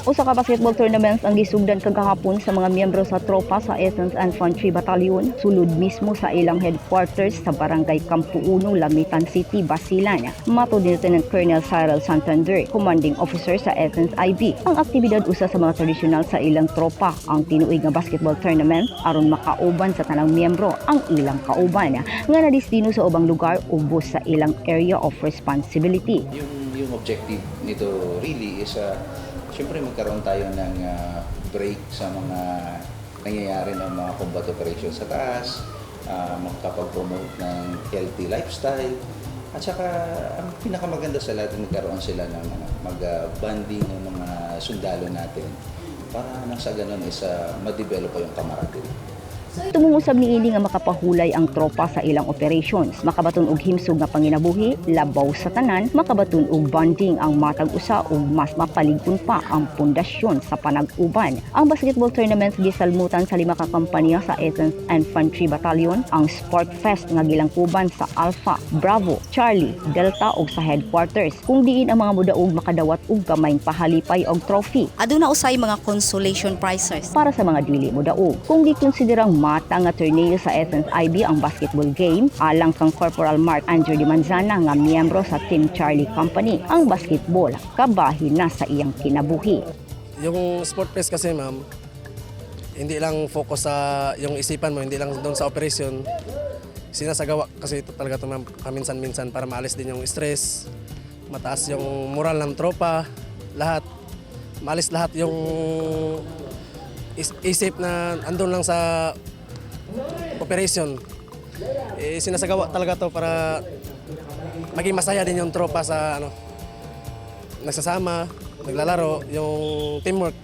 Usa ka basketball tournament ang gisugdan kagahapon sa mga miyembro sa tropa sa Athens Infantry Battalion sulod mismo sa ilang headquarters sa Barangay Campo Uno, Lamitan City, Basilan. Matod ni Lieutenant Colonel Cyril Santander, commanding officer sa Athens IB, ang aktibidad usa sa mga tradisyonal sa ilang tropa, ang tinuig nga basketball tournament aron makauban sa tanang miyembro ang ilang kauban nga nadistino sa ubang lugar ubos sa ilang area of responsibility. Yung objective nito really is syempre magkaroon tayo ng break sa mga nangyayari ng mga combat operations sa taas, makapag-promote ng healthy lifestyle, at saka ang pinakamaganda sa lahat, magkaroon sila ng ano, mag-bonding ng mga sundalo natin para nang sa ganun is ma-develop pa yung camaraderie. Tumong usab niini nga makapahulay ang tropa sa ilang operations, makabaton og himsog nga panginabuhi, labaw sa tanan, makabaton og bonding ang matag usa ug mas mapalig-on pa ang pundasyon sa panag-uban. Ang basketball tournament gisalmutan sa lima ka kampanya sa Athens Infantry Battalion, ang Sport Fest nga gilangkuban sa Alpha, Bravo, Charlie, Delta ug sa headquarters, kung diin ang mga mudaog makadawat og gamayng pahalipay og trophy Aduna usay mga consolation prizes para sa mga dili modaog. Kung gikonsiderang mata nga torneo sa Athens IB ang basketball game, alang kang Corporal Mark Andrew Di Manzana nga miyembro sa Team Charlie Company, ang basketball kabahin na sa iyang kinabuhi. Yung sport fest kasi, ma'am, hindi lang focus sa yung isipan mo, hindi lang doon sa operation. Sinasagawa kasi ito talaga ito, ma'am, paminsan-minsan para maalis din yung stress, mataas yung moral ng tropa, lahat. Maalis lahat yung isip na andun lang sa operation. Eh, sinasagawa talaga to para maging masaya din yung tropa sa ano, nagsasama, naglalaro, yung teamwork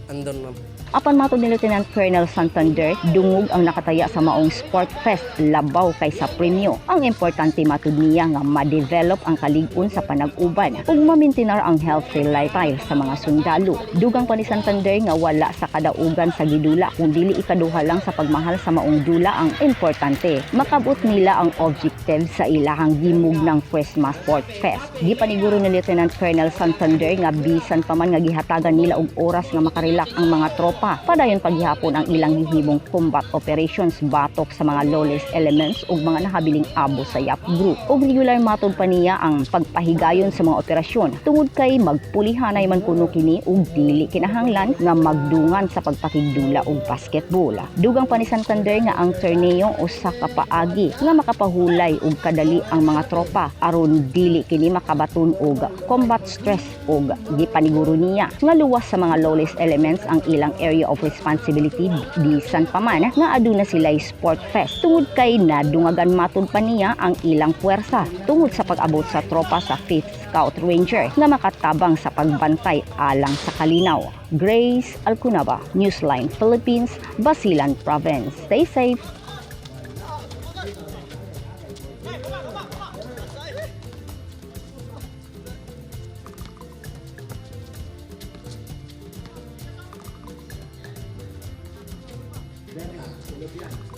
andun, ma'am. Apan matod ni Lieutenant Colonel Santander, dungog ang nakataya sa maong Sport Fest labaw kaysa premyo. Ang importante, matud niya, nga ma-develop ang kalig-on sa panag-uban ug mamintinar ang healthy lifestyle sa mga sundalo. Dugang pa ni Santander nga wala sa kadaugan sa gidula kung dili ikaduha lang sa pagmahal sa maong dula ang importante. Makabot nila ang objective sa ilahang gimugnang Christmas Sport Fest. Gipaniguro ni Lieutenant Colonel Santander nga bisan pa man nga gihatagan nila og oras nga makarelak ang mga tropa, padayon paghihapon ang ilang gihimong combat operations batok sa mga lawless elements ug mga nahabiling abo sa YAP Group. Ug regular, matod pa niya, ang pagpahigayon sa mga operasyon tungod kay magpulihanay man kuno kini ug dili kinahanglan nga magdungan sa pagpakigdula og basketball. Dugang pa ni Santander nga ang torneo usa ka paagi nga makapahulay og kadali ang mga tropa aron dili kini makabaton og combat stress, ug gipaniguro niya nga luwas sa mga lawless elements ang ilang area of responsibility bisan pa man nga aduna sila sport fest tungod kay nadungagan, matud pa niya, ang ilang puwersa tungod sa pag-abot sa tropa sa 5th Scout Ranger nga makatabang sa pagbantay alang sa kalinaw. Grace Alcunaba, Newsline Philippines, Basilan Province. Stay safe.